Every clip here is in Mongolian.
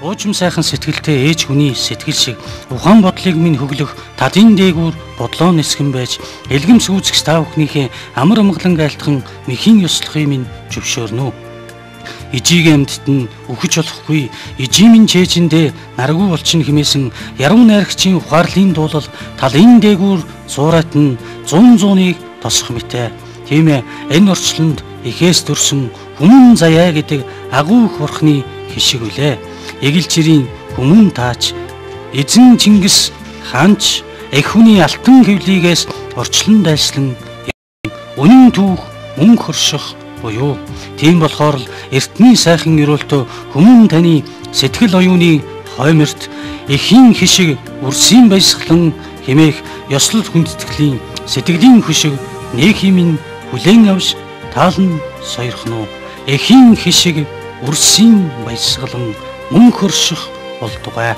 Уужим сайхан сэтгэлтэй ээж хүний сэтгэл шиг ухаан бодлыг минь хөглөх талын дээгүүр бодлоо нисгэн байж элгэм сүүцгч та бүхнийхээ амар амгалан айлтган мэхийн ёслохыг минь зөвшөөрнө. Ижиг амьтад нь үхэж болохгүй, ижийн минь чээжиндээ наргүй болчихно хэмээсэн яруу найрагчийн ухаарлын дуулал талын дээгүүр зуурайт нь зуун зууныг тосох мэтэ. Тийм ээ, энэ орчлонд ихээс төрсөн хүмүүн заяа гэдэг агуу их бурхны хишиг үлээ. Эгэл чирийн хүмүүн таач эзэн Чингис хаанч эх хүний алтан хөвлийгээс орчлон дайслан үнэн түүх мөнх хорших буюу. Тийм болохоор л эртний сайхан ерөөлтөө хүмүүн таны сэтгэл оюуны хойморт эхийн хишиг үрсийн баясгалан хэмээх ёслол хүндэтгэлийн сэтгэлийн хөшиг нэг хэмээн хүлээн авч таалан сойрхно. Эхийн хишиг үрсийн баясгалан мөнх хорших болтугай.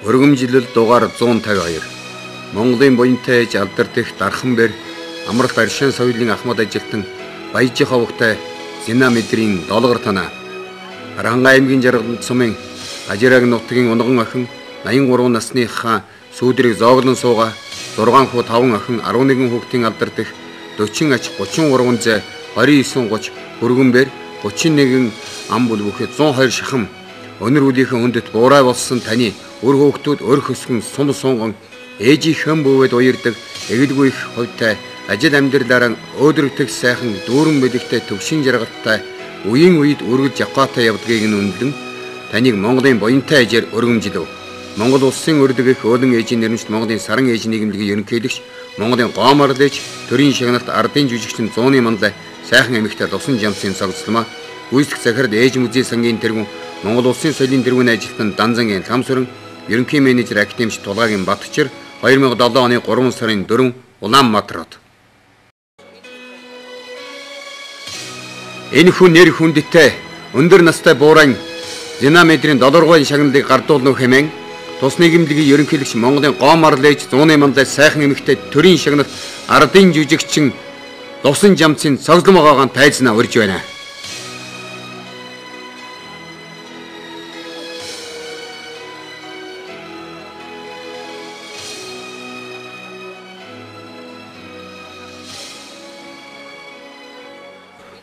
Өргөмжлөл дугаар 152. Монголын буянтай ээж алдар дэх Дархан бэр амралт аршин соёлын ахмад ажилтан Баяжих овогтой Зина мэдрийн долгор танаа. Аранга аймгийн Жаргалант сумын Ажираг нутгийн унган охин 83 насны хаан сүүдрийг зооглон сууга 6 хүү 5 охин 11 хүүхдийн алдар дэх 40 ач 33 зэ 29 30 бүргэн бэр 31 ам бүл бүхий 102 шахам өнөр үлийнхээ хүндэт буурай болсон таны өр хөөгтүүд өр хөсгөн сум сунган ээжийн хэн бүүвэд уярдаг эгэлгүй их хувьтай ажил амьдралаараа өөдрөгтөх сайхан дүүрэн бэлэгтэй төвшин жаргалтай үеийн үед үргэлж явгаатай явдгийг нь үнэлэн таныг Монголын буянтай ээжээр өргөмжилв. Монгол улсын өрдөг их өөлөн ээжийн нэрмжт Монголын саран ээж нийгэмлэгийн ерөнхийлөгч Монголын гоомарл ээж төрийн шагналт ардын жүжигчин зууны манлай сайхан эмэгтэй Лусан Жамсын цогцломоо гүйцэтгэх захирал ээж музей сангийн тэргүүн Монгол улсын соёлын тэргүүний ажилтан Данзангийн Ламсүрэн ерөнхий менежер академич Тулгагийн Батчир 2007 оны 3 сарын 4 Улаанбаатар хот. Энэ хүн нэр хүндтэй өндөр настай буурайн Зина мэдрийн долооргой шагналыг гардуулна хэмээн тус нийгэмлэгийн ерөнхийлөгч Монголын гоомарл ээж зууны манлай сайхан эмэгтэй төрийн шагналт ардын жүжигчин Лусан Жамцын цогцлом огоогоон тайзнаа урьж байна.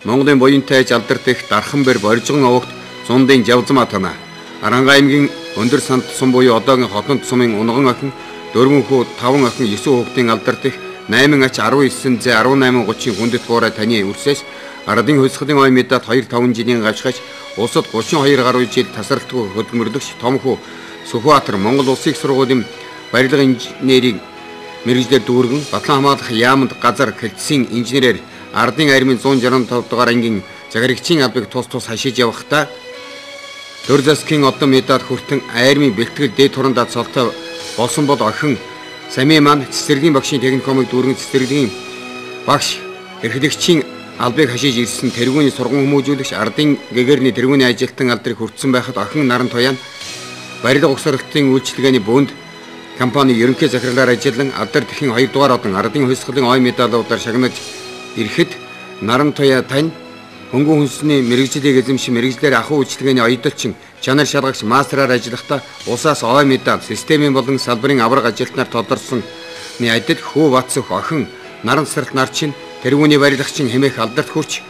Монголын буянтай ээж алдар дэх Дархан бэр боржгон овогт зундын Жавзмаа танаа. Аранга аймгийн өндөр санд сум буюу одоогийн Хотонт сумын унган охин 4 хүү 5 охин 9 хүүхдийн алдар дэх 8 ач 19 зэ 18 30 хүндэт буурай таны үрсээс ардын хувьсгалын ой медаль 2 5 жилийн гавшгаач улсад 32 гаруй жил тасралтгүй хөдөлмөрлөгч том хүү Сүхбаатар Монгол Улсын их сургуулийн барилга инженерийг мэргэжлээр дүүргэн Батлан хамгаалах яаманд газар хэлтсийн инженерээр ардын армийн 165 дугаар ангийн захирагчийн албыг тус тус хашиж явахдаа төр засгийн одон медаль хүртэн армийн бэлтгэл дээд хурандаа цолтой болсон бол охин Сами маань цэцэрлэгийн багшийн техникумыг дүүргэн цэцэрлэгийн багш эрхлэгчийн албыг хашиж ирсэн тэргүүний сурган хүмүүжүүлэгч ардын гэгэрний тэргүүний ажилтан алдрыг хүртсэн байхад охин Наран Туяа барилга угсралтын үйлчилгээний бөөнд компани ерөнхий захирлаар ажиллан алдар тэхийн 2 дугаар одон ардын хувьсгалын ой медалуудаар шагнаж ирэхэд Наран Туяа тань хөнгөн хүнсний мэргэжлийг эзэмшин мэргэжлээр ахуй үйлчилгээний оёдолчин чанар шалгагч мастераар ажиллахдаа улсаас ой медаль системийн болон салбарын авраг ажилтнаар тодорсон адил хүү Батсөх охин Наран Сарт нарчин тэргүүний барилгачин хэмээх алдарт хүрч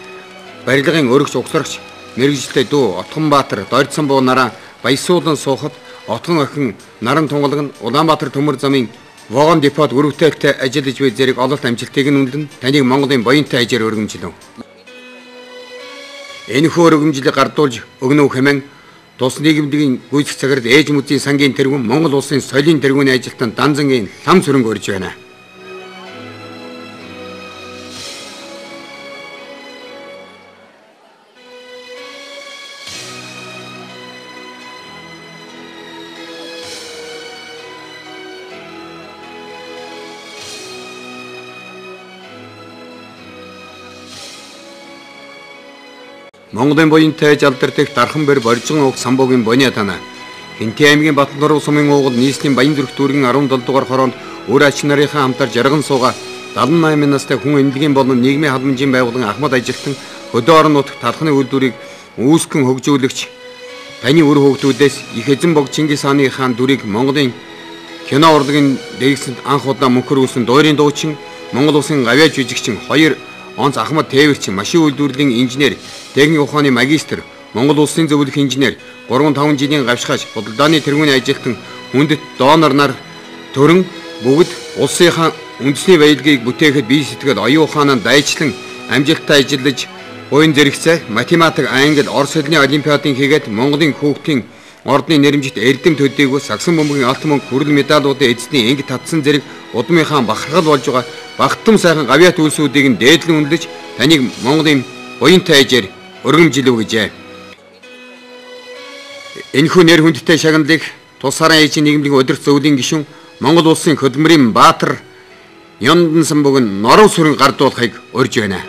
барилгын өргөч угсрагч мэргэжилтэй дүү Отгонбаатар Дордсон буу нараа баясуулан суухад Отгон охин Наран Тунгалаг нь Улаанбаатар төмөр замын вагон депот өрөвтэйгтэй ажиллаж буй зэрэг ололт амжилтыг нь үнэлэн таныг Монголын буянтай ээжээр өргөмжилв. Энэхүү өргөмжлийг гардуулж өгнө хэмээн тус нийгэмлэгийн гүйцэтгэх захирал ээж музейн сангийн тэргүүн Монгол улсын соёлын тэргүүний ажилтан Данзангийн лам сүрэнг урьж байна. Монголын буянтай жалдар дэх Дархан бэр Боржгон уг самбуугийн Бониа тана. Хинти аймгийн Батнуруу сумын уугал нийслэлийн Баян зүрх дүүргийн 17 дугаар хороонд өөр ач нарынхаа хамтар жарган сууга 78 настай хүн эмнэлгийн болон нийгмийн халамжийн байгууллагын ахмад ажилтан хөдөө орон нутагт талхны үйлдвэрийг үүсгэн хөгжүүлэгч таны үр хөвгтүүдээс их эзэн бог Чингис хааны хаан дүрийг Монголын кино урлагийн дэгсэнд анх удаа мөнхөр үүсэн дуурийн дуучин Монгол улсын гавьяа жижигчин 2 онц Ахмад Тээвэрчин машин үйлдвэрлэлийн инженер, техник ухааны магистр, Монгол улсын зөвлөх инженер, 3-5 жилийн гавшгаач, худалдааны тэргүүний ажилтан, хүндэт донор нар төрөн бүгд улсынхаа үндэсний баялагийг бүтээхэд бие сэтгэл оюун ухаанаа дайчлан амжилттай ажиллаж буян зэрэгцээ математик, англи, орос хэлний олимпиадын хийгээд Монголын хүүхдийн ордны нэрэмжит эрдэм төдийгүй сагсан бөмбөгийн алт мөнгө хүрэл медалуудын эзний инг татсан зэрэг удмынхаа бахархал болж байгаа багтам сайхан гавьяат үйлсүүдийг нь дээдлэн үнэлж таныг Монголын буянтай ээжээр өргөмжилв гэжээ. Энэхүү нэр хүндтэй шагналыг тус сарын ээжийн нийгэмлэгийн удирдах зөвлөлийн гишүүн Монгол улсын хөдөлмөрийн баатар Яндан самбуг нь норов сүрэн гардуулахыг урьж байна.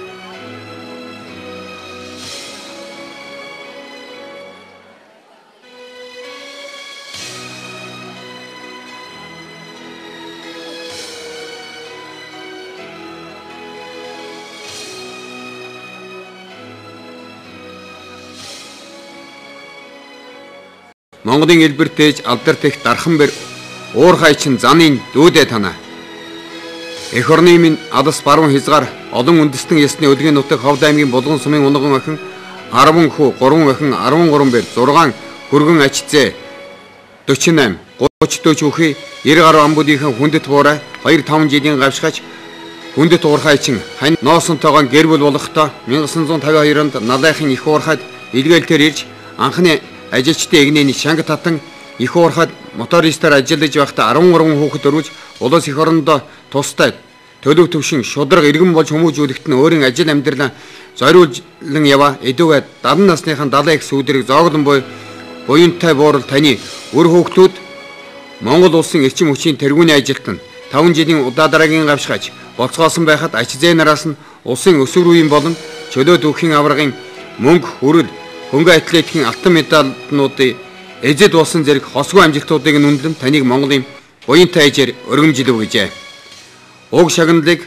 Монголын элбэрт ээж алдарт их Дархан бэр уурхайчин занын дүүдээ тана. Эх орны минь алас баруун хязгаар олон үндэстэн ясны өлгийн нутаг Ховд аймгийн Булган сумын унган охин 10 хүү 3 охин 13 бэр 6 хөргөн ач зээ 48 34 үхий 90 гаруй амбуудынхан хүндэт буурай 2-5 жилийн гавшгаач хүндэт уурхайчин хань ноосонтойгоо гэр бүл болохдоо 1952 онд Налайхын их уурхайд илгээлтээр ирж анхны ажилчдын эгнээний шанга татан их уурхайд мотористаар ажиллаж байхдаа 13 хүүхэд өрүүлж улс эх орондоо тустай төлөв төвшин шударга иргэн болж хүмүүжүүлэхэд нь өөрийн ажил амьдралаа зориулан яваа эдүгээ 70 насныхаа 70 их сүүдрийг зооглон буй буянтай буурал таны үр хүүхдүүд Монгол улсын эрчим хүчийн тэргүүний ажилтан 5 жилийн удаа дараагийн гавшгаач болцгоосон байхад ач зээ нараас нь улсын өсвөр үеийн болон чөлөө түүхийн аваргын мөнгө хүрэл хөнгө атлетикийн алтан медальнуудын эзэд болсон зэрэг хосгүй амжилтуудыг нь үнэлэн таныг Монголын буянтай ээжээр өргөмжилв гэжээ. Уг шагналыг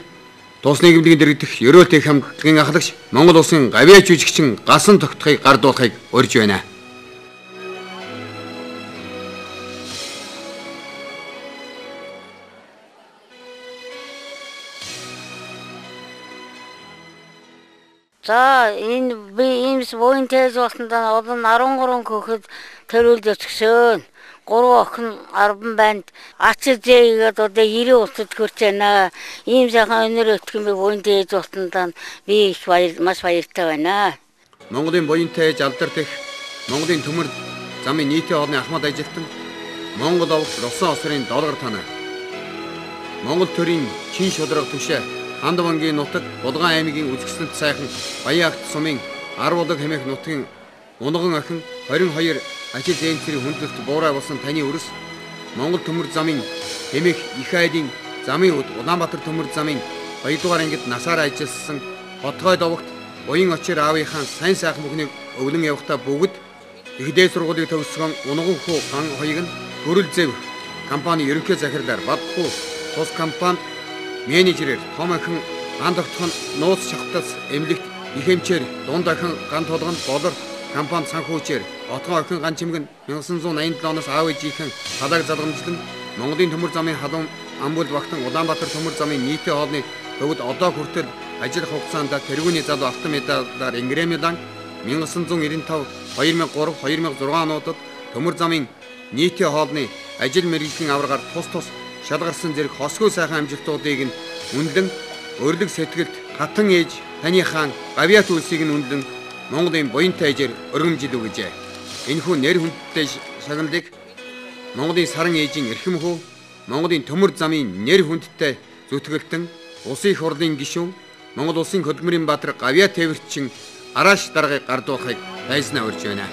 тус нийгэмлэгийн дэргэдэх ерөөл тех хамтлагийн ахлагч Монгол улсын гавьяа жүжигчин Гасан тогтхыг гардуулахыг урьж байна. За энэ би иймс буян тээж болсондоо олон 13 хөхөд төрүүлж өчгсөн. 3 охин 10 банд ач зээгээд одоо 90 улсад хөрч байна. Ийм сайхан өнөр өтгөн би буян тээж болсондоо би их баяр маш баяртай байна. Монголын буянтай ээж алдарт их Монголын төмөр замын нийтийн хоолны ахмад ажилтан Монгол овогт Русан осрын долгор танаа. Монгол төрийн чин шударга түшээ Хандвангийн нутаг Булган аймгийн үзэсгэлэнт сайхан Баян-Агт сумын Арвуулаг хэмээх нутгийн унган охин 22 ажил зээнцэрийн хүндлэлт буурай болсон таны өрс Монгол төмөр замын хэмээх их айлын замын үд Улаанбаатар төмөр замын 2 дугаар ангид насаараа ажилласан хотгой довогт буян очир аавынхаа сайн сайхан бүхнийг өвлөн явахдаа бүгд их дээд сургуулийг төгсгөн унган хүү ган хоёг нь хөрөл зэв компани ерөнхий захирлаар Бадхүү тус компанид менежерээр том охин ган тогтхон нууц шахтас эмнэлэгт их эмчээр дунд охин ган тулганд болор компани санхүүчээр отгон охин ган чимгэн 1987 оноос аав ээжийнхэн талааг залгамжлан Монголын төмөр замын халуун амбул багтан Улаанбаатар төмөр замын нийтийн хоолны төвд одоо хүртэл ажиллах хугацаанд тэргүүний залуу алтан медалаар Ингрэмилан 1995, 2003, 2006 онуудад төмөр замын нийтийн хоолны ажил мэргэжлийн аваргаар тус тус шалгарсан зэрэг хосгүй сайхан амжилтуудыг нь үнэлэн өрлөг сэтгэлд хатан ээж таны хаан гавьяат үйлсийг нь үнэлэн Монголын буянтай ээжээр өргөмжилв гэжээ. Энэхүү нэр хүндтэй шагналыг Монголын саран ээжийн эрхэм хүү Монголын төмөр замын нэр хүндтэй зүтгэлтэн улсын их хурлын гишүүн Монгол улсын хөдөлмөрийн баатар гавьяа тээвэрчин Арааш даргаыг гардуулахыг тайзнаа урьж байна.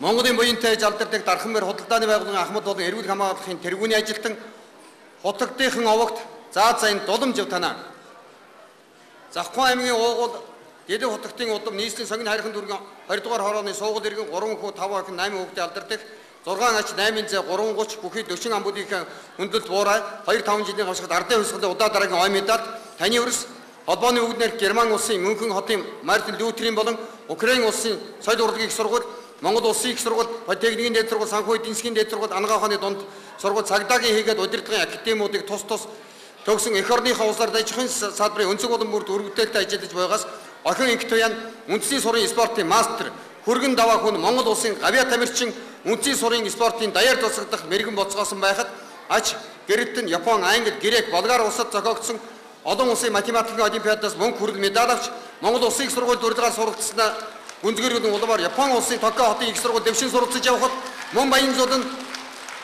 Монголын буянтай ээж алдардаг Дарханбэр худалдааны байгууллагын Ахмад болон эрүүл хамгааллахын тэргүүний ажилтан Хутагдынхан овогт заа зайн дуламж танаа. Завхан аймгийн уугуул Дэлэг хотогтын удам нийслэлийн сонгино хайрхан дүүргийн 20 дугаар хорооны суугуул иргэн 3 хүү 5 охин 8 хүүхдийн алдардаг 6 ач 8 зэ 330 бүхий 40 амбуудынхаа хүндлэлт буурай 2 5 жилийн хавшигт ардын хувьсгалын удаа дараагийн ой медаль таны өрс холбооны үгнээр Герман улсын Мюнхен хотын Мартин Лютерийн болон Украин улсын соёл урлагийн их сургууль, Монгол улсын их сургууль, политехникийн дээд сургууль, санхүү эдийн засгийн дээд сургууль, Ангаа ухааны дунд сургууль, цагдаагийн хийгээд удирдлагын академиудыг тус тус төгсөн эх орныхоо улсаар аж ахуйн салбарын өнцөг болон бүрд өргөдөлтэй ажиллаж байгаас охин инх туяан үндэсний сурын спортын мастер хөргөн даваа хүн Монгол улсын гавьяа тамирчин үндэсний сурын спортын даяар тусгадах мэрэгэн боцгоосон байхад ач гэрэлт нь Япон, Англи, Грек, Болгар улсад зохиогдсон олон улсын математикийн олимпиадаас мөнгө хүрэл медаль авч Монгол улсын их сургуульд урилгаар суралцсанаа гүнзгийргэн улмаар Япон улсын Токио хотын их сургууль дэвшин суралцж явхад мөн Баянзул нь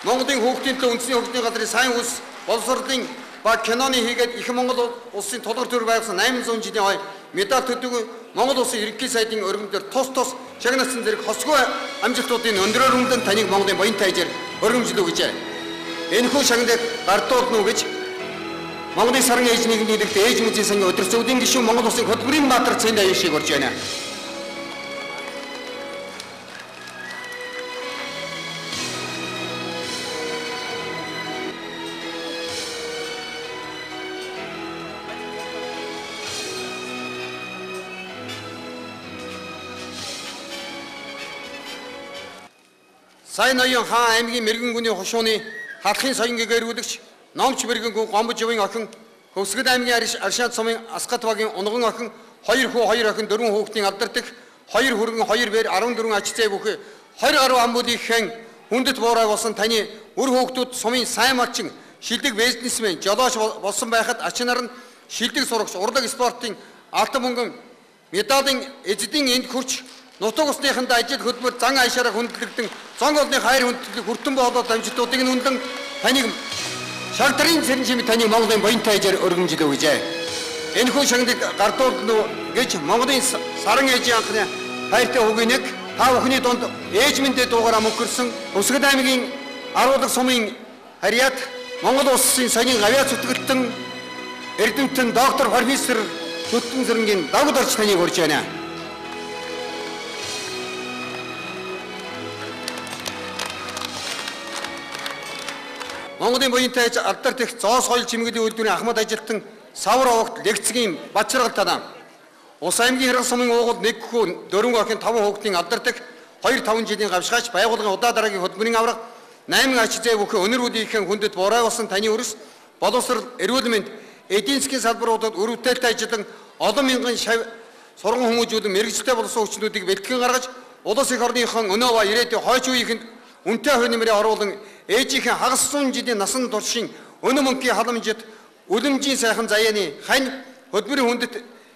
Монголын хүүхдийн төлөө үндэсний хөгжлийн газрын сайн үйлс боловсролын ба киноны хийгээд их Монгол улсын тулгар төр байгуулсан 800 жилийн ой медаль төдийгүй Монгол улсын ерөнхий сайдын өргөмдөр тус тус шагнасан зэрэг хосгүй амжилтуудын өндрөөр өмнө таныг Монголын буянтай ээжээр өргөмжлөө гэжээ. Энэхүү шагналыг гардуулна уу гэж Монголын саран ээж нийгэмд нэгдэх ээж мужийн сангийн удирдлагын гишүүн Монгол улсын хөдөлмөрийн баатар Цэнд аюушийг урьж байна. Сайн ноён хаан аймгийн мэрэгэн гүний хошууны халахын соён гэгэрүүлэгч номч мэрэгэн гүн Гомбоживын охин Хөвсгөл аймгийн Аршаан сумын Асгат багийн унган охин 2 хүү 2 охин 4 хүүхдийн алдардаг 2 хүргэн 2 бэр 14 ач зээ бүхий 20 гаруй амбуудынхэн хүндэт буурай болсон таны үр хүүхдүүд сумын сайн малчин шилдэг бизнесмен жолооч болсон байхад ач нар нь шилдэг сурагч урлаг спортын алтан мөнгөн медалийн эзэдийн энд хүрч нутаг усныхандаа ажил хөдөлмөр зан аашаараа хүндлэгдэн зон олны хайр хүндлэг хүртэн боолоод амжилтуудыг нь үнэлэн таныг шагдрын цэрэн чимээ таныг Монголын буянтай ээжээр өргөмжлөө гэжээ. Энэхүү шагналыг гардуулна уу гэж Монголын саран ээжийн анхны хайртай хүүгийн нэг та бүхний дунд ээж мэндээ дуугараа мөнхөрсөн Өсгөл аймгийн Аруулаг сумын харьяат Монгол улсын соёлын гавьяа зүтгэлтэн эрдэмтэн доктор профессор Зүтэн Зэрэнгийн дагд орч таныг урьж байна. Монголын буянтай ээж алдарт их зоос соёл чимэглэлийн үйлдвэрийн ахмад ажилтан Савар овогт лекцгийн Бачаргал танаа. Ус аймгийн хэрэг сумын уугуул 1 хүү 4 охин 5 хүүхдийн алдардаг 2 5 жилийн гавшгаач байгууллагын удаа дараагийн хөдөлмөрийн авраг 8 ач зээ бүхий өнөр үдийнхээ хүндэт буурай болсон таны өрс боловсрол эрүүл мэнд эдийн засгийн салбаруудад үр бүтээлтэй ажиллан олон мянган шав сурган хүмүүжүүлэн мэргэжилтэй болсон хүчнүүдийг бэлтгэн гаргаж улс эх орныхон өнөө ба ирээдүйн хойч үеийнхэнд үнэтэй хувь нэмрээ оруулан ээжийнхээ хагас зуун жилийн насан туршийн өнөө мөнхийн халамжит үлэмжийн сайхан заяаны хань хөдөлмөрийн хүндэт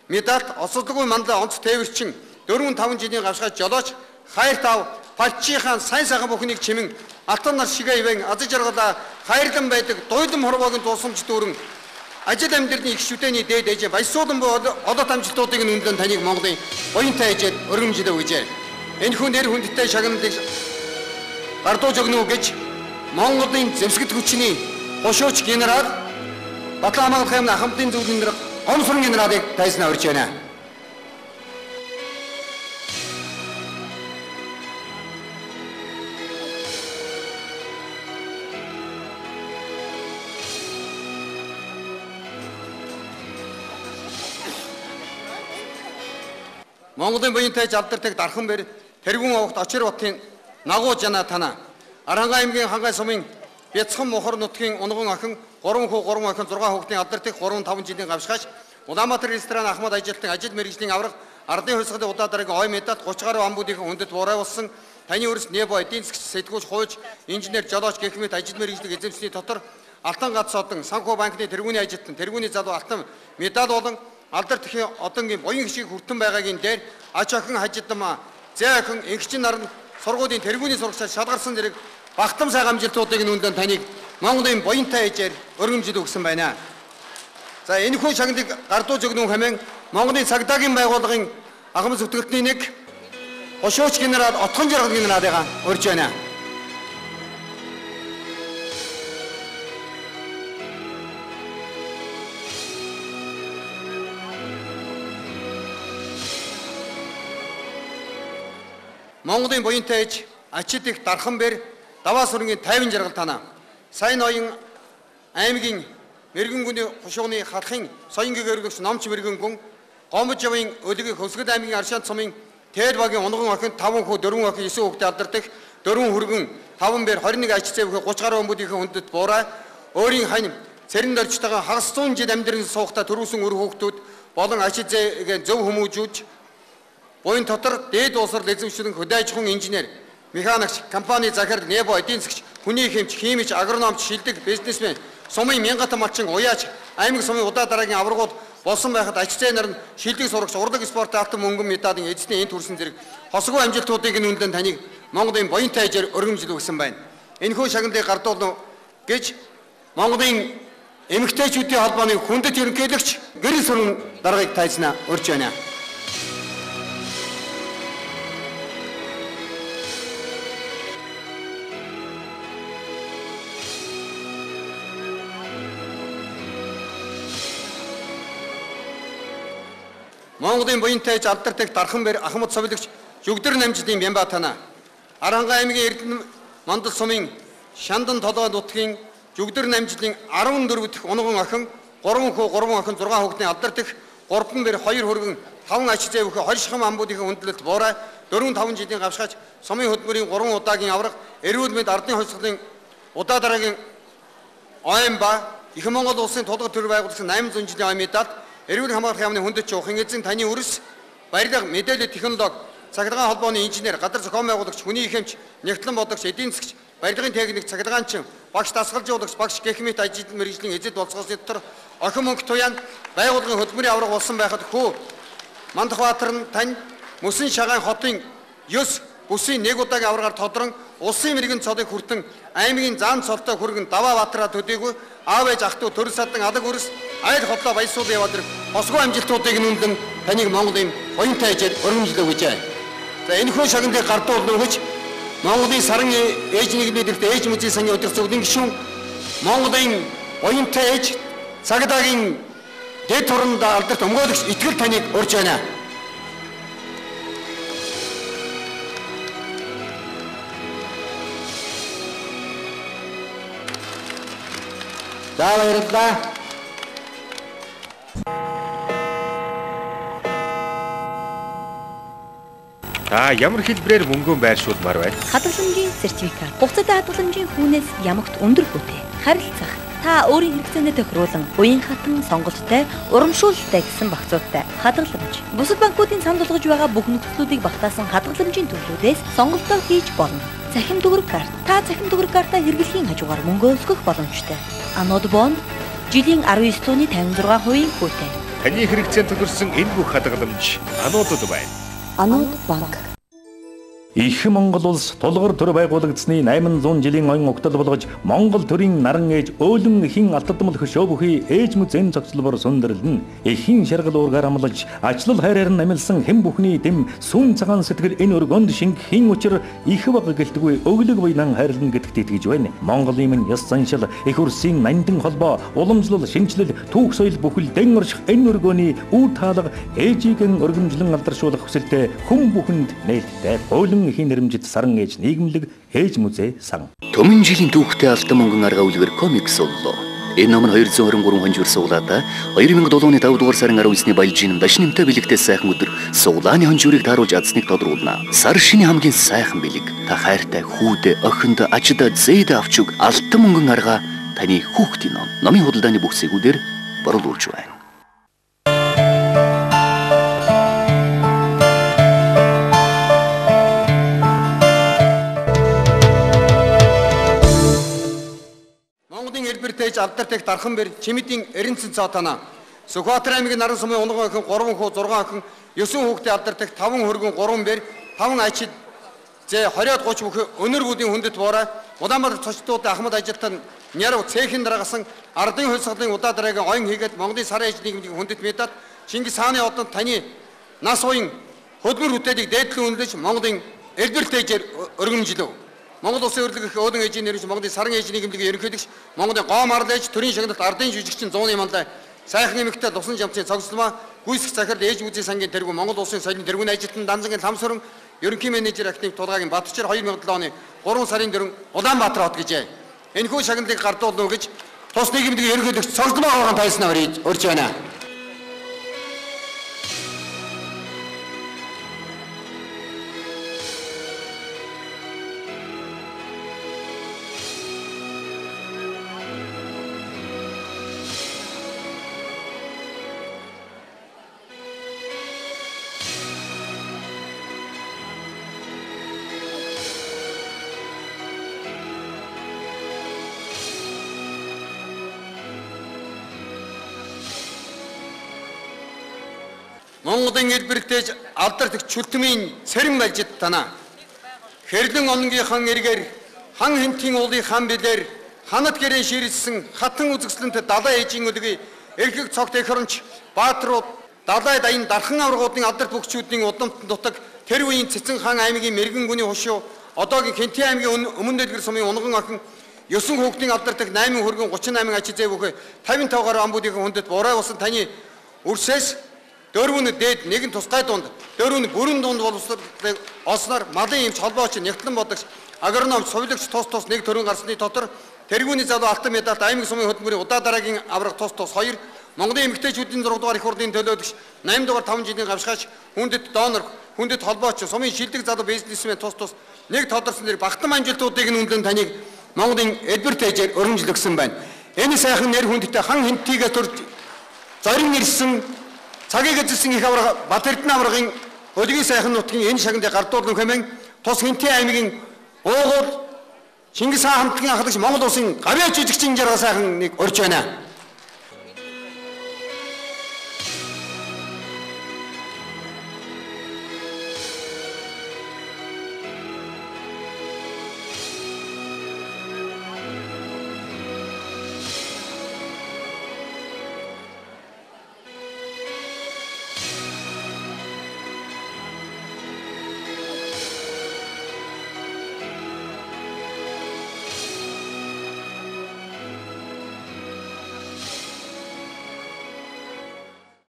медальт осолдоггүй манлай онц тээвэрчин 4 5 жилийн гавшгаач жолооч хайр тав палчийнхаа сайн сайхан бүхнийг чимэн алтан нар шигээ ивэн азаж жаргалаа хайрлан байдаг дуйлан хорвоогийн тусламж дүүрэн ажил амьдралын их шүтээний дээд ээжээ баясуулан буй олоод амжилтуудыг нь үнэлэн таныг Монголын буянтай ээжээр өргөмжлөө гэжээ. Энэхүү нэр хүндтэй шагналыг гардууж өгнө үү гэж Монголын зэвсэгт хүчний хошууч генерал Батлан хамгаалах аймгийн ахмадын зөвлөлийн дарга Гомсрон генералыг тайзнаа урьж байна. Монголын буянтай ээж алдардаг Дарханбэр тэргүүн овогт Очир батын Нагуу жана танаа. Аранга аймгийн Хангай сумын Бяцхан мухар нутгийн унган охин 3 хүү 3 охин 6 хүүхдийн алдардаг 3 5 жилийн гавшгаач Улаанбаатар ресторан ахмад ажилтан ажил мэргэжлийн авраг ардын хувьсгалын удаа дараагийн ой медаль 30 гаруй амбуудынхан хүндэт буурай болсон таны өрс небо эдийн засгч сэтгүүлч хуульч инженер жолооч гэх мэт ажил мэргэжлийг эзэмшний дотор Алтан гац содон санхүү банкны тэргүүний ажилтан тэргүүний залуу алтан медаль болон алдар тхийн одонгийн буян хишгийг хүртэн байгаагийн дээр ач охин хажидмаа зээ охин эгчин нар нь сургуулийн тэргүүний сурагчид шалгарсан зэрэг багтам сайхан амжилтуудыг нь үнэлэн таныг Монголын буянтай ээжээр өргөмжил өгсөн байна. За энэхүү шагналыг гардууж өгнө хэмээн Монголын цагдаагийн байгууллагын ахмад зүтгэлтний нэг Хошууч генерал Отхон Жаргал генералыгаа урьж байна. Монголын буянтай ээж Ачид их Дархан бэр Даваа сүрэнгийн 50 жаргал танаа. Сайн ноён аймгийн Мэргэнгүний хушууны халахын соёнгийн өргөгч Номч Мэргэнгүн Гомбожовын өлөгийн Хөвсгөл аймгийн Аршаан сумын Тээр багийн унган охин 5 хүү 4 охин 9 хүүхдээ алдардаг 4 хүргэн 5 бэр 21 ач зэвхэ 30 гаруй хүмүүдийн хүндэт буурай өөрийн хань цэрэн доржтойгоо хагас 100 жил амьдран суухдаа төрүүлсэн үр хүүхдүүд болон ач зээгээ зөв хүмүүжүүлж буян дотор дээд улсрал эзэмшүүлэн хөдөө аж ахуйн инженер, механикч, компани захирал, небо, эдийн засгч, хүний хэмч, химич, агрономч, шилдэг, бизнесмен, сумын мянгатан малчин, уяач, аймаг сумын удаа дараагийн аваргууд болсон байхад ач зээ нар нь шилдэг сурагч, урлаг спортын алтан мөнгөн медалийн эзний энд хүрсэн зэрэг хосгүй амжилтуудыг нь үнэлэн таныг Монголын буянтай ээжээр өргөмжлөгсөн байна. Энэхүү шагналыг гардуулна гэж Монголын эмэгтэйчүүдийн холбооны хүндэт ерөнхийлөгч Гэрэл сүрэн даргаыг тайзнаа урьж байна. Монголын буянтай ээж алдартай Дархан бэр Ахмад совилогч Жүгдэр намжлын Бямба танаа. Аранга аймгийн Эрдэнэ Мандал сумын Шандан толгой нутгийн Жүгдэр намжлын 14 дэх унган охин 3 хүү 3 охин 6 хүүхдийн алдар дэх 3 бэр 2 хүргэн 5 ач зээвхэ 20 шахам амбуудын хүндлэлт буурай 4 5 жилийн гавшгаач сумын хөдөлмөрийн 3 удаагийн авраг эрүүл мэнд ардын хувьсгалын удаа дараагийн ойн ба Их Монгол улсын тулгал төр байгуулсан 800 жилийн ой медаль эрүүл хамгаалах яамны хүндэт жуухан эзэн таны өрс барилга мэдээлэл технологи цахилгаан холбооны инженер газар зохион байгуулагч хүний хэмч нягтлан бодогч эдийн засгч барилгын техник цахилгаанчин багш дасгалжуулагч багш гэх мэт ажил мэргэжлийн эзэд болцгоосны дотор охин мөнх туяан байгууллагын хөдөлмөрийн авраг болсон байхад хүү Мандахбаатар нь тань Мөсөн шагаан хотын 9 бүсийн нэг удаагийн аваргаар тодрон улсын мэрэгэн цолыг хүртэн аймгийн зан цолтой хүргэн Даваа Баатараа төдийгүй аав ээж ах トゥ төрөл садан алаг өрс айл хотлоо баясууд яваад ирэх хосгүй амжилтуудыг нь үнэлэн таныг Монголын буянтай ээжээр өргөмжлөв гэжээ. За энэхүү шагналыг гардуулна гэж Монголын саран ээж нийгмийн дэрэгт ээж музей сангийн удирдах зөвлөлийн гишүүн Монголын буянтай ээж цагдаагийн дэд туранд алдарт өмгөөлөгч итгэл таныг урьж байна. За баярлалаа. Та ямар хэлбэрээр мөнгөө байршуулмаар байна? Хадгаламжийн сертификат. Хугацаатай хадгаламжийн хүүнээс ямагт өндөр хүүтэй. Харилцах. Та өөрийн хэрэгцээндээ тохируулан уян хатан сонголттой, урамшуулалтай гэсэн багцуудтай. Хадгаламж. Бусад банкуудын санал болгож байгаа бүх нөхцлүүдийг багтаасан хадгаламжийн төрлүүдээс сонголтоо хийж болно. Цахим төгрөг карт. Та цахим төгрөг картаа хэрэглэхийн хажуугаар мөнгө өсгөх боломжтой. Анод бонд жилийн 19.56% хүүтэй. Таны хэрэгцээнд тохирсон энэ бүх хадгаламж Анодод байна. Анод банк. Их Монгол улс тулгар төр байгуулагдсны 800 жилийн оюн угтал болгож Монгол төрийн наран ээж өөлөн ихэн алтдмал хөшөө бүхий ээж мүзэн цогцлбор сүндэрлэн эхийн шаргал уургаар амлаж ачлал хайраар нь амилсан хэн бүхний дэм сүүн цагаан сэтгэл энэ өргөнд шингэхийн учир их баг гэлтгүй өглөг буйнан хайрлна гэдэгт итгэж байна. Монголын минь ёс заншил их үрсийн нандин холбоо уламжлал шинэчлэл түүх соёл бүхэл дэн орших энэ өргөөний үр таалга ээжигийн өргөмжлөн алдаршуулах хүсэлтэй хүн бүхэнд нээлттэй. Өөлөн эхийн нэрмжид саран ээж нийгэмлэг ээж музей сан. Түмэн жилийн түүхтэй алтан мөнгөн арга үлгэр комикс боллоо. Энэ ном нь 223 хонжир суглаата 2007 оны 5 дугаар сарын 19-ний баялжин дашнимтай бэлэгтэй сайхан өдөр суглааны хонжирыг тааруулж азсныг тодруулна. Сар шинийн хамгийн сайхан бэлэг. Та хайртай хүүдэ, охинд, ажидаа, зээдэ авч өг алтан мөнгөн арга таны хүүхдийн ном. Номын худалдааны бүх зээгүүдээр борлуулж байна. Алдарт их Дархан бэр Чимэдийн Эренцэн цоотана. Сүхбаатар аймгийн Наран сумын унган охин 3 хүү 6 охин 9 хүүхдийн алдарт их 5 хөргөн 3 бэр 5 ачид зээ 20-од 30 бүхий өнөр гүдийн хүндэт буурай Улаанбаатар цочдуудын ахмад ажилтан Нярав цехийн дараагасан ардын хувьсгалын удаа дараагийн оюн хийгээд Монголын сарын аж нийгмийн хүндэт медаль Чингис хааны одонд таны нас уян Хөдөлмөр бүтээлийг дээдлэн үнэлж Монголын элбэрт ээжээр өргөмжлөв. Монгол Улсын өрлөг их өөдөн ээжийн нэрвч Монголын саран ээж нийгэмлэгийн ерөнхийлөгч Монголын гоо марл ээж төрийн шагналт ардын жүжигчин зууны манлай сайхан эмэгтэй Лусан жамцын цогцлмаа гүйцэх захирал ээж музей сангийн тэргүүн Монгол Улсын соёлын тэргүүн ажилтан Данзангийн Ламсүрэн ерөнхий менежер академик Тулгаагийн Батчир 2007 оны 3 сарын 4 Улаанбаатар хот гэжээ. Энэхүү шагналыг гардуулна гэж тус нийгэмлэгийн ерөнхийлөгч цогцлмаа хоогон тайлснаар урьж байна. Монголын элбэртэж алдарт чүлтмийн цэрэн балжид танаа. Хэрлэн ононгийнхан эргээр хан хэмтийн уулын хан билэр ханад гэрэн ширэлсэн хатан үзэсгэлэнт далай ээжийн өдгий эрхэг цогт эх оронч бааtruуд далай даян дархан аваргуудын алдарт бөхчүүдийн удамт дутаг тэр үеийн Цэцэн хаан аймгийн мэрэгэн гүний хушуу одоогийн Хэнтийн аймгийн өмнө дэлгэр сумын унган охин 9 хүүхдийн алдарт 8 хөргөн 38 ачи зээ бүхэ 55 гаруй амбуудын хүндэт бурай усан таны үрсээс дөрвөн дээд нэгэн тусгай дунд дөрвөн бүрэн дунд боловсролыг олсноор малын эмч холбооч нягтлан бодогч агроном сувилагч тус тус нэг төрөн гарсны дотор тэргүүний залуу алтан медальт аймаг сумын хөдөлмөрийн удаа дараагийн авраг тус тус 2 Монголын эмэгтэйчүүдийн 6 дугаар их хурлын төлөөлөгч 8 дугаар 5 жилийн гавшгаач хүндэт донор хүндэт холбооч сумын шилдэг залуу бизнесмен тус тус нэг тодорсон нэр багтан амжилтуудыг нь үнэлэн таныг Монголын элбэрт ээжээр өргөмжлөгсөн байна. Энэ сайхан нэр хүндтэй хан хэнтийгээс төрж зорин ирсэн цагийг эзэлсэн их аварга Бат Эрдэнэ аваргын өдгийн сайхан нутгийн энэ шагналыг гардуулна хэмээн тус Хэнтийн аймгийн уугуул Чингис хаан хамтлагийн ахлагч Монгол улсын гавьяа жижигчин жаргал сайхан нэг урьж байна.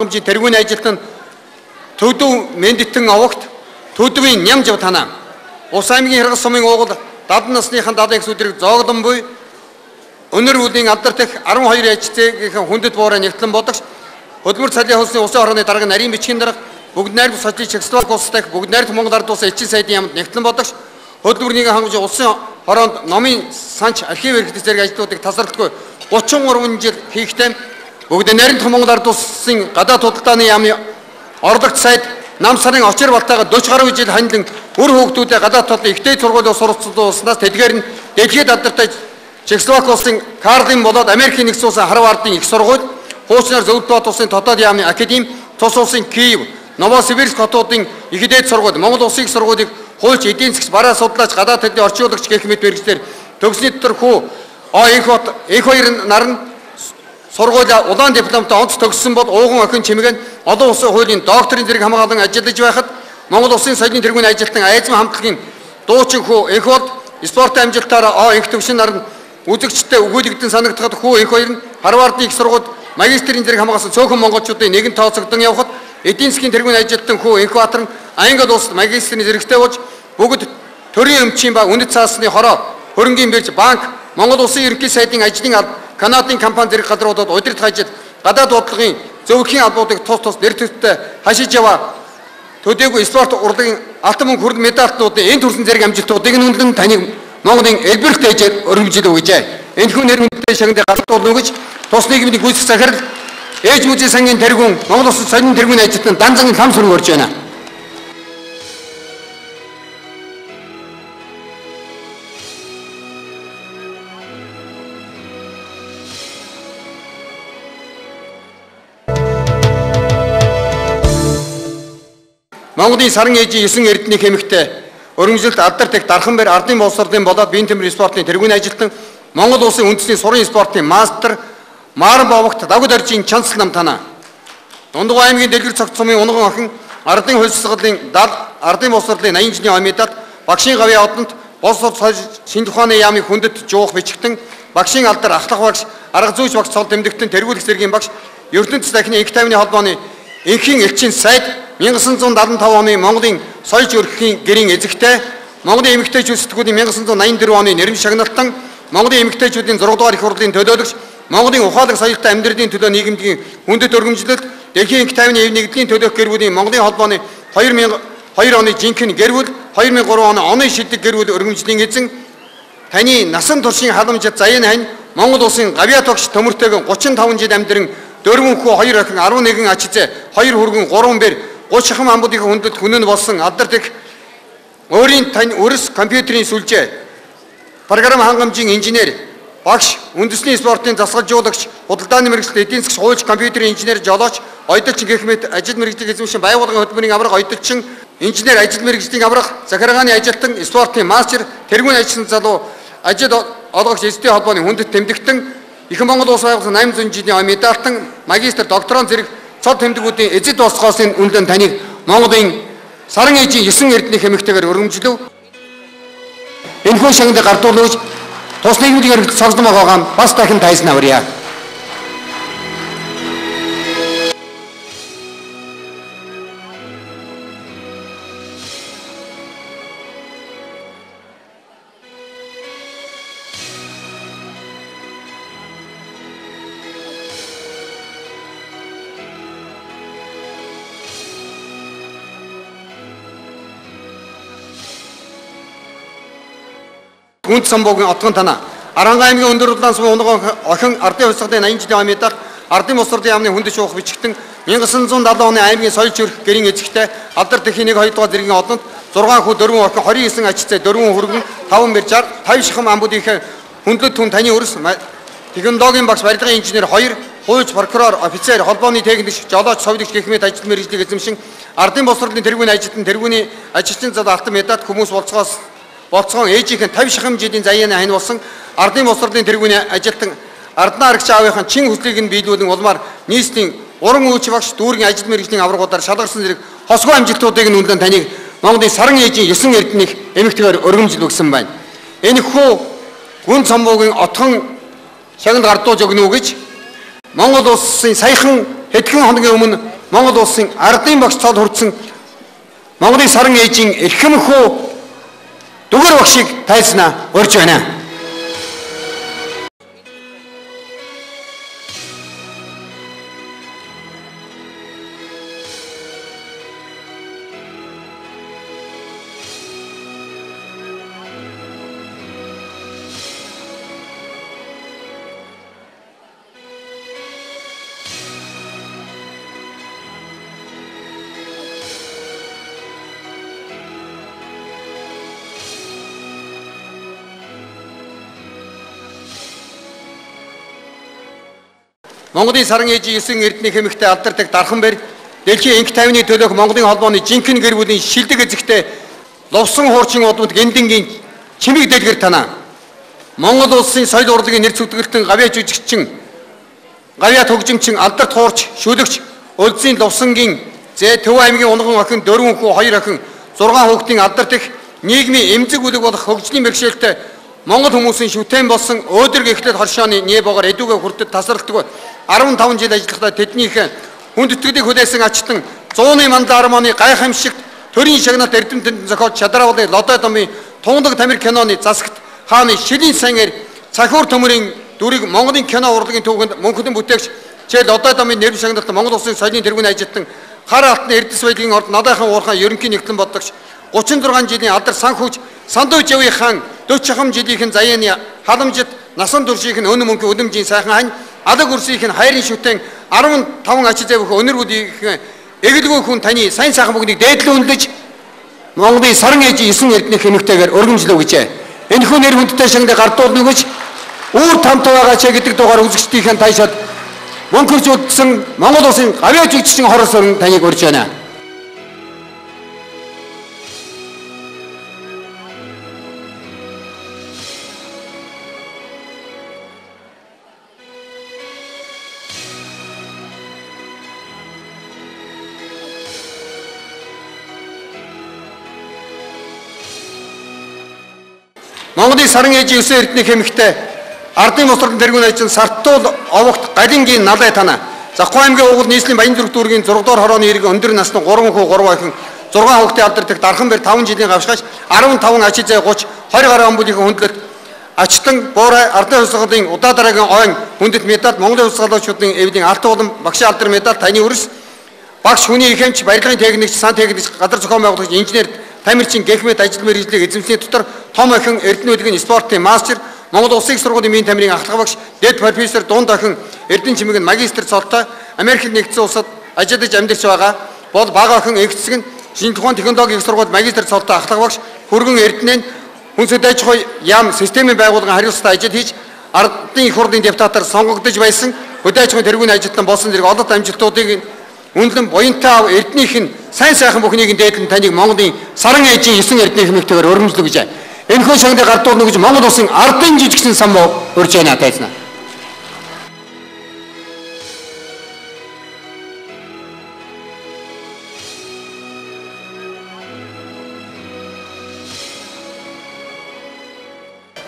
Тэргүүний ажилтан Төдөв Мэндэтэн овогт Төдөвийн нямж танаа. Ус аймгийн Хэргэл сумын уугуул 70 насныхан 70 их сүдрийг зооглон буй өнөр үлийн алдар дэх 12 ажицээгийнхэн хүндэт буурай нягтлан бодогч хөдөлмөр цалин хөлсний улсын хорооны дарга нарийн бичгийн дарга бүгд найрамд социалист Чехословак улс дахь бүгд найрамд Монгол ард улсын элчин сайдын яамд нягтлан бодогч хөдөлмөр нийгмийн хангамжийн улсын хороонд номын санч архив эрхлэл зэрэг ажлуудыг тасралтгүй 33 жил хийхтэй бүгд найрамдах Монгол ард улсын гадаад худалдааны яамны орлогч сайд нам сарын очир балтайгаа 40 гаруй жил ханилан үр хүүхдүүдээ гадаад талын ихтэй сургуулийн суралцуулснаас тэдгээр нь дэлхийд алдартай Чехословак улсын Карлин болоод Америкийн нэгдсэн улсын Харвардын их сургууль, хуучнаар Зөвлөлт улсын дотоод яамны академи, тус улсын Киев, Новосибирск хотуудын их дээд сургууль, Монгол улсын их сургуулийг хуульч, эдийн засгч, бараа судлаач, гадаад талын орчуулагч гэх мэт мэргэжлээр төгсний дотор хүү Энх хоёр нар нь сургуулиа улаан дипломтой онц төгссөн бол ууган охин чимэг нь олон улсын хуулийн докторийн зэрэг хамгаалан ажиллаж байхад Монгол улсын соёлын тэргүүний ажилтан Айзман хамтлагийн дуучин хүү Энх бол спортын амжилтаараа Энх төвшин нар нь үзэгчтэй өгүүлэгдэн санагдахад хүү Энх хоёр нь Харвардын их сургуульд магистрийн зэрэг хамгаалсан цөөхөн монголчуудын нэгэн тооцогдон явхад эдийн засгийн тэргүүний ажилтан хүү Энх Баатар нь Англи улсад магистрийн зэрэгтэй болж бүгд төрийн өмчийн ба үнэт цаасны хороо хөрөнгийн бирж банк Монгол улсын ерөнхий сайдын ажлын алба Канадын компани зэрэг газруудад удирдах ажил гадаад бодлогын зөвлөхийн албуудыг тус тус нэр төвтэй хашиж яваа төдийгүй спорт урлагийн алтан мөнгө хүрэн медальтнуудын энэ төрсэн зэрэг амжилтуудыг нь үнэлэн таныг Монголын элбэрт ээжээр өргөмжлөв гэжээ. Энэхүү нэр хүндтэй шагналыг гардуулна гэж тус нийгмийн гүйцэтгэх захирал ээж музей сангийн тэргүүн Монгол улсын соёлын тэргүүний ажилтан Данзангийн лам сүрэн орж байна. Монголын саран ээжийн 9 эрдэнэ хэмэгтэй өргөмжлөлт алдарт их дархан бэр ардын боловсролын болоод биеийн төмөр спортын тэргүүний ажилтан Монгол улсын үндэсний сурын спортын мастер Маран бовогт Дагуд аржийн чанцл нам танаа. Дундгой аймгийн Дэлгэр цогц сумын унган охин Ардын хувьсгалын 70, Ардын босрлын 80 жилийн омидад багшийн гавьяа одонт бос улс шинж ухааны яамын хүндэт жуух бичгтэн багшийн алдар ахлах багш, арга зүйч багш цол тэмдэгтэн тэргүүлэх зэргийн багш, ертөнц дахны инх тайвны холбооны инхийн элчин сайд, 1975 оны Монголын соёл өрхөхийн гэрийн эзэгтэй, Монголын эмэгтэйчүүд сэтгүүлийн 1984 оны нэрмж шагналтан, Монголын эмэгтэйчүүдийн 6 дугаар их хурлын төлөөлөгч, Монголын ухаалаг соёлтой амьдралын төлөө нийгэмдгийн хүндэт өргөмжлөлт, дэлхийн инх тайвны эв нэгдлийн төлөөх гэр бүлийн Монголын холбооны 2002 оны жинхэнэ гэр бүл, 2003 оны оны шилдэг гэр бүл өргөмжлийн эзэн, таны насан туршийн халамжит заяан хань Монгол улсын гавьяат багш төмөртэйгэн 35 жил амьдран 4 хүү 2 охин 11 ач зээ 2 хүргэн 3 бэр 30 хан амбуудын хүндэт хүнэн болсон алдарт их өөрийн тань өрс компьютерийн сүлжээ програм хангамжийн инженер багш, үндэсний спортын засгалжуулагч, худалдааны мэргэжилт, эдийн засгийн хуульч, компьютерийн инженер, жолооч, ойдолч гэх мэт ажил мэргэжлийг эзэмшин байгууллагын хөдөлмөрийн авраг, ойдолчин, инженер, ажил мэргэжлийн авраг, захиргааны ажилтан, спортын мастер, тэргүүн ажилтан залуу, ажил олгогч эцдийн холбооны хүндэт тэмдэгтэн, Ихэн Монгол улс байгуулсан 800 жилийн медальтан, магистр, докторант зэрэг цол тэмдгүүдийн эзэд босгоосын үнэлэн таныг Монголын саран ээжийн 9 эрдэнэ хэмэгтэйгээр өргөмжлөв. Энэхүү шагналыг гардуулж тус нийгмийн хэрэгт цогцлон байгаа бас дахин тайзан аврия. Гүнт самбуугийн отгон танаа Аранга аймгийн өндөр улаан сумын унган охин Ардын хувьсгалын 80 жилийн медаль, Ардын бус яамны хүндэт шуух бичгтэн 1970 оны аймгийн соёл чөрх гэрийн эзэгтэй алдар дэлхийн 1 2 дугаар зэргийн одонд 6 хүү 4 охин 29 ач зээ 4 хүргэн 5 бэр 60 50 шахам амбуудынхээ хүндлэл түн таны өрс технологийн багш, барилгын инженер 2, хуульч, прокурор, офицер, холбооны техникч, жолооч, совилогч гэх мэт ажил мэргэжлийг эзэмшин Ардын босрлын тэргүүний ажилтан, тэргүүний ажилчин залуу алтан медаль хүмүүс болцоос болцгоон ээжийнх нь 50 шахам жилийн заяаны хань болсон Ардын босрлын тэргүүний ажилтан Арднаа арагч аавынхаа чин хүслийг нь биелүүлэн улмаар нийслэлийн уран өвч багш, дүүргийн ажил мэргэжлийн аврагуудаар шалгарсан зэрэг хосгоо амжилтуудыг нь үнэлэн таныг Монголын саран ээжийн 9 эрдэнэх эмэгтэйгээр өргөмжлөгсөн байна. Энэхүү гүн цомбуугийн отхон шагнал гардуулж өгнө үү гэж Монгол улсын саяхан хэдхэн хоногийн өмнө Монгол улсын ардын багш цол хүртсэн Монголын саран ээжийн эрхэмхүү дүгэр багшийг тайлснаа урьж байна. Монголын саран ээжийн 9 эрдэнэ хэмэгтэй алдардаг дархан бэр дэлхийн инх тайвны төлөөх Монголын холбооны жинхэнэ гэр бүлийн шилдэг эзэгтэй лувсан хуурчин удмад гэндэнгийн чимэг дэлгэр танаа Монгол улсын соёл урлагийн нэр зүтгэлтэн гавьяа жүжигчин, гавьяа төгжимчин, алдарт хуурч, шүлэгч, Өлзийн лувсангийн зээ Төв аймгийн унган охин 4 хүү 2 охин 6 хүүхдийн алдарт их нийгмийн эмзэг үлэг болох хөгжлийн бэрхшээлтэй Монгол хүмүүсийн шүтэн болсон өөдрөг эхлэл хоршооны небогоор эдүгэ хүртэд тасралтгүй 15 жил ажиллахдаа тэднийх хүндэтгэлийг хүлээсэн ачтан 100-ны мандал арманы гайхамшигт төрийн шагналт эрдэмтэнд зохиолч Чадраавлын Лодой домын Тундаг Тамир киноны засагт хааны шилийн сайн цахиур төмөрийн дүрийг Монголын кино урлагийн түүхэнд мөнхөлөн бүтээгч Чээ Лодой домын нэрм шагналт Монгол улсын соёлын тэргүүний ажилтан хар алтны Эрдэс баялагын орд Надайхан уурхайн ерөнхий нэгтлэн бодлогч 36 жилийн алдар санхүүж Сандуу Живийн хаан 40 жилийнхэн заяаны халамжит насан туршийнх нь өнөн мөнхийн үлэмжийн сайхан хань алаг өрсийнх нь хайрын шүтэн 15 ач зэвх өнөр бүдийнхэн эгэлгүй хүн таны сайн сайхан бүгдийг дээдлэн үнэлж Монголын саран ээжийн 9 эрдэнэ хэмэгтэйгээр өргөмжлөв гэжээ. Энэхүү нэр хүндтэй шагналыг гардуулна гэж үүр тамтай байгаа ч гэдэг дугаар үзэгчдийнхэн таашаад мөнхөрч үлдсэн Монгол улсын гавьяа жүжигчин хорос өрн таныг урьж байна. Монголын саран ээжийн 9 эрдэнэ хэмэгтэй ардын босролын тэргүүн ажил Сартуул овогт Галингийн Налай тана. Завхаа аймгийн уугуул нийслэлийн Баян зүрх дүүргийн 6 дугаар хорооны иргэн өндөр насны 3 хүү 3 охин 6 хүүхдийн алдар дэх Дархан бэр 5 жилийн гавшгаач 15 ачи зай 30 20 гаруй он бүлгийн хүндлэлт Ачтан Буурай ардын хувьсгалын удаа дараагийн ойн хүндэт медаль Монголын хувьсгалчдын эвлийн алт уулан багшийн алдар медаль таны өрс багш хүний ихэмч барилгын техникч сан техникч газар зохион байгуулагч инженер тамирчин гэх мэт ажил мэргэжлийг эзэмсний дотор том охин Эрдэнэ үлгэн спортын мастер Монгол Улсын их сургуулийн мийн тамирын ахлах багш дэд профессор дунд охин Эрдэнэ чимэг нь магистр цолтой Америкт нэгдсэн улсад ажиллаж амьдарч байгаа бол бага охин эгцэг нь шинжлэх ухааны технологийн их сургуульд магистр цолтой ахлах багш Хүргэн Эрдэнэ нь хүнсэд аж ахуй яам системийн байгууллагын хариуцлагатай ажил хийж ардын их хурлын депутатаар сонгогдож байсан хөдөө аж ахуйн тэргүүний ажилтан болсон зэрэг олон амжилтуудыг үнэлэн буянтай ав Эрдэнийх нь сайн сайхан бүхнийг дээдлэн таныг Монголын саран ээжийн 9 эрдэнэ хэмэгтэйгээр өргөмжлөв гэж. Энэхүү шагналыг гардуулна гэж Монгол улсын ардын жижигсэн сан урьж байна тайзнаа.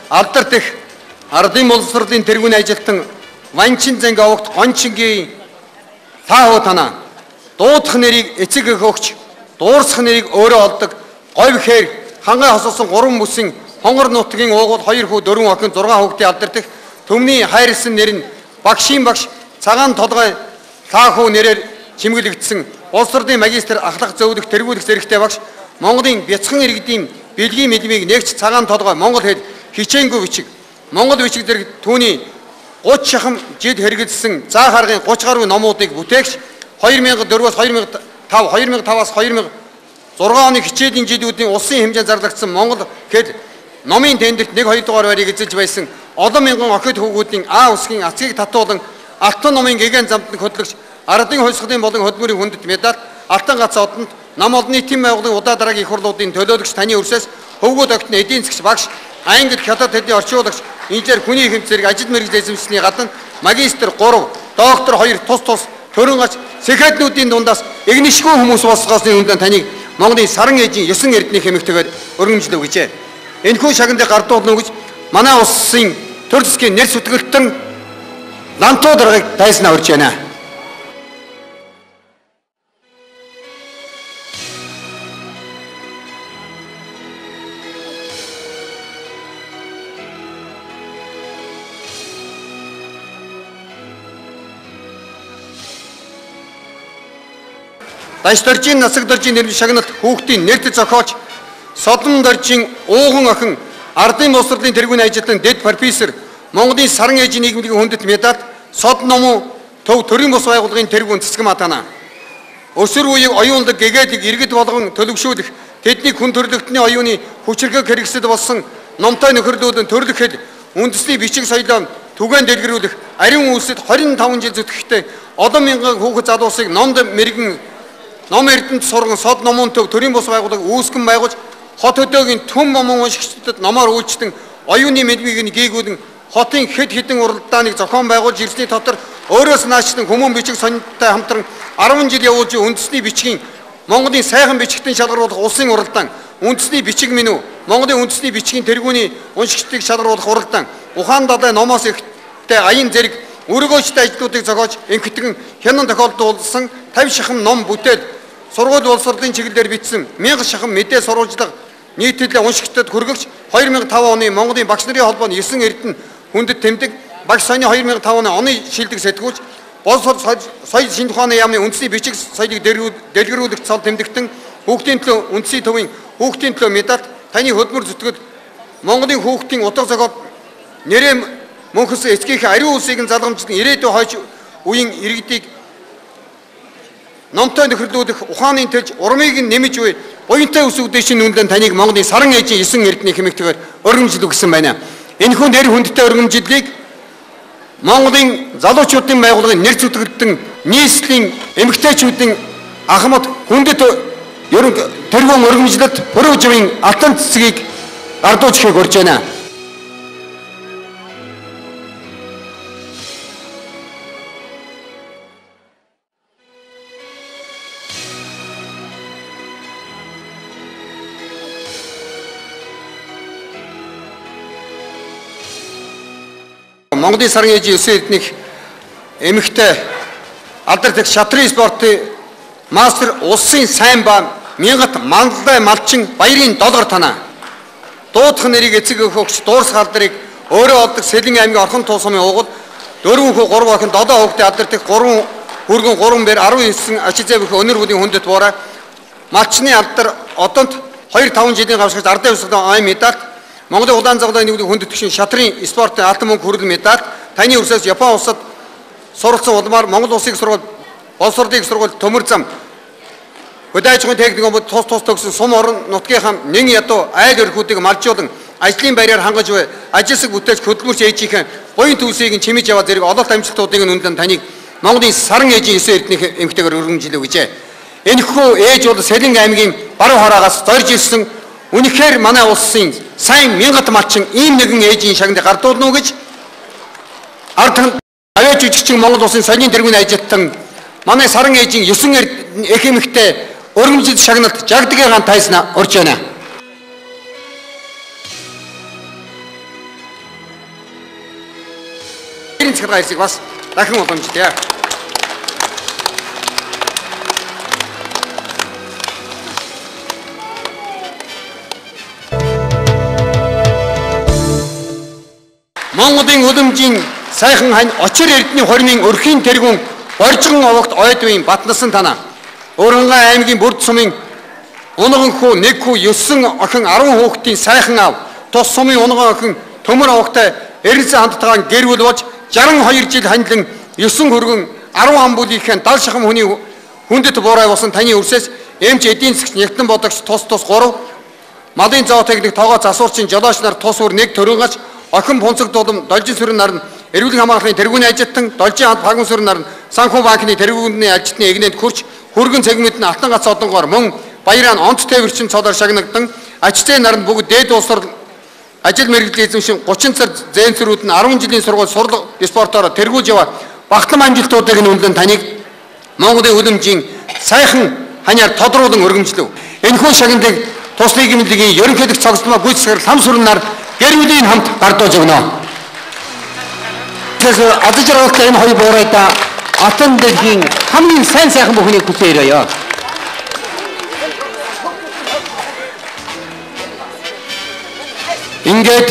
Алдар дэх ардын боловсролын тэргүүний ажилтан Ванчин занг овогт Гончингийн Таахуу танаа дуудах нэрийг эцэг эх өгч дуурсах нэрийг өөрөө олдог говь хээр хангай хосолсон 3 бүсийн хонгор нутгийн уугуул 2 хүү 4 охин 6 хүүхдийн алдар дэх түмний хайрлсан нэр нь багшийн багш цагаан толгой Таахуу нэрээр чимэглэгдсэн боловсролын магистр ахлах зөвлөх тэргүүлэх зэрэгтэй багш Монголын бяцхан иргэдийн бэлгийн мэдмийг нэгч цагаан толгой Монгол хэл хичээнгүй бичиг Монгол бичиг зэрэг түүний 30 шахам жил хэрэгэлсэн заа харгын 30 гаруй номуудыг бүтээгч 2004-өөс 2005, 2005-аас 2006 оны хичээлийн жилүүдийн улсын хэмжээнд зарлагдсан Монгол хэл номын тендерт 1 2 дугаар байрыг эзэлж байсан олон мянган охид хүүгүүдийн А үсгийн ацгийг татуулан Алтан номын гэгээн замд хөтлөгч ардын хувьсгалын болон хөдөлмөрийн хүндэт медаль Алтан гац одонд нам олон нийтийн байгууллагын удаа дараагийн их хурлуудын төлөөлөгч таны өрсөөс хөвгүүд огт нь эдийн засгч багш англи хятад хэлний орчуулагч инженер хүний хэмт зэрэг ажил мэргэжил эзэмшсэний гадна магистр 3 доктор 2 тус тус төрөн гач сэхэднүүдийн дундаас игнэшгүй хүмүүс болсгоосны үнэн таныг Монголын саран ээжийн 9 эрдэнэ хэмэгтэйгээр өргөмжлөв гэжээ. Энэхүү шагналыг гардуулна гэж манай улсын төр засгийн нэр сүтгэлтэн Лантуу даргаыг тайснаа урьж байна. Даш доржийн насаг доржийн нэрмж шагналт хүүхдийн нэрт зохиолч Содон доржийн ууган охин ардын боловсролын тэргүүний ажилтан дэд профессор Монголын саран ээжийн нийгэмлэгийн хүндэт медаль Сод номуу төв төрийн бус байгууллагын тэргүүн цэцгэн матана. Өсвөр үеийг оюунлаг гэгээдэг иргэд болгон төлөвшүүлэх тэдний хүн төрлөختний оюуны хүчирхэг хэрэгсэл болсон номтой нөхөрлүүдэн төрлөх хэл үндэсний бичиг соёлоо түгээн дэлгэрүүлэх ариун үйлсэд 25 жил зүтгэхдээ олон мянган хүүхэд залуусыг номд мэрэгэн ном эрдэнэт сурган сод номын төв төрийн бус байгууллага үүсгэн байгуулж хот хөдөөгийн түн момон уншигчдад номоор үйлчлэн оюуны мэдмийг нь гийгүүлэн хотын хэд хэдэн уралдааныг зохион байгуулж ирсний дотор өөрөөс наашлан хүмүүн бичиг сонинтой хамтран 10 жил явуулж үндэсний бичгийн Монголын сайхан бичгтэн шалгаруулах улсын уралдаан үндэсний бичиг минь үү Монголын үндэсний бичгийн тэргүүний уншигчдыг шалгаруулах уралдаан ухаан далай номоос ихтэй аян зэрэг өргөөчтэй ажлуудыг зохиож инхтгэн хянан тохиолдуулсан 50 шахам ном бүтээл сургууль боловсролын чиглэлээр бичсэн 1000 шахам мэдээ сурвалжлага нийтлэлээ уншигчдад хүргэгч 2005 оны Монголын багш нарын холбооны 9 эрдэнэ хүндэт тэмдэг багш соёлын 2005 оны оны шилдэг сэтгүүлч боловсрол соёл шинжлэх ухааны яамны үндэсний бичиг соёлыг дэлгэрүүлэх цол тэмдэгтэн хүүхдийн төлөө үндэсний төвийн хүүхдийн төлөө медаль таны хөдөлмөр зүтгэл Монголын хүүхдийн утга зохиол нэрээ мөнхөс эцгийнхээ ариун улсыг нь залгамжлан ирээдүйн хойч үеийн иргэдийг номтой нөхөрлүүлэх ухааны төлж урмыг нь нэмж буй буянтай өсвөдөө шин үнэлэн таныг Монголын саран ээжийн 9 эрдэнэ хэмэгтэйгээр өргөмжлөв гэсэн байна. Энэхүү нэр хүндтэй өргөмжлөлийг Монголын залуучуудын байгууллагын нэр зүтгэлтэн нийслэлийн эмэгтэйчүүдийн ахмад хүндэт ерөнх тэргүүн өргөмжлөлт Пүрэвживийн алтан цэцгийг гардууж ирэхийг урьж байна. Монголын саран ээжийн 9 эрдэнэх эмэгтэй алдар дэх шатрын спортын мастер улсын сайн ба мянгат манлай малчин Баярын Долгор танаа. Дуудах нэрийг эцэг өхөгч дуурсах алдрыг өөрөө олдог Сэлэн аймгийн Орхон туу сумын уугуул 4 хүү 3 охин 7 хүүхдээ алдар дэх 3 хүргэн 3 бэр 19 ачизээ бүхий өнөр бүлийн хүндэт буурай малчны алдар одонт 2-5 жилийн гавшигч ардын хувьсгалын ой медальт Монголын улаан зоглоны нэгдүгээр хүндэт түвшин шатрын спортын алтан мөнгө хүрэл медальт таны өрсөөс Япон улсад суралцсан улмаар Монгол улсын сургууль боловсролын сургууль төмөр зам хөдөө аж ахуйн техникумд тус тус төгсөн сум орон нутгийнхаа нэн ядуу айл өрхүүдийг малжуулан ажлын байраар хангаж буй ажилсаг бүтээлч хөдөлмөрч ээжийнхээ буян төвсийг нь чимэж яваа зэрэг ололт амжилтуудыг нь үнэлэн таныг Монголын саран ээжийн 9 эрдэнэх эмэгтэйгээр өргөмжилөв гэжээ. Энэхүү ээж бол Сэлэн аймгийн баруун хораагаас зорж ирсэн үнэхээр манай улсын сайн мянгат малчин ийм нэгэн ээжийн шагнад гардуулна уу гэж ард авиа жүжигчин Монгол улсын соёлын тэргүүний ажилтан манай саран ээжийн 9 эх эмэгтэй өргөмжил шагналт жагдгийн тайсна урж байна. Эрийн захиргаа ирсийг бас дахин уламжлая. Монголын үлэмжийн сайхан хань Очир эрдэнэ хормын өрхийн тэргүүн Боржгон овогт ойдвын Батнасан танаа. Өөрөнгөө аймгийн Бүрд сумын унган хүү 1 хүү 9 охин 10 хүүхдийн сайхан аав тус сумын унган охин Төмөр овогтой Эренсэн хандтайгаан гэр бүл болж 62 жил ханилан 9 хөргөн 10 ам бүлийнхээ 70 шахам хүний хүндэт буурай болсон таны өрсөөс эмч эдийн засгч нягтан бодогч тус тус 3 малын зоотехник тоогоо засуурчин жолооч нар тус үр 1 төрөнгөч охин Пунцэг дулам Должин сүрэн нар нь эрүүл хамгааллын тэргүүний ажилтан Должин ханд Паган сүрэн нар нь Санхүү банкны тэргүүний ажилтны эгнээнд хүрч хүргэн цэгмэд нь алтан гац одонгоор мөн баяраа нь онц тээвэрчин цолоор шагнагдан ачтай нар нь бүгд дээд улсаар ажил мэргэжлийн эзэмшин 30 цар зээнцрүүд нь 10 жилийн сургууль сурлага спортоор тэргүүлж яваа багтлан амжилтуудыг нь үнэлэн таныг Монголын үлэмжийн сайхан ханиар тодруулан өргөмжлөв. Энэхүү шагналыг тус нийгмийн лигийн ерөнхийлөгч цогцлмоо гүйцэтгэх лам сүрэн нар гэр бүлийн хамт гардуулж өгнө. Тэгэхээр азаж жаргалтай энэ хоёр буурайда алтан дэлхийн хамгийн сайн сайхан бүхнийг хүсээ ирээё. Ингээд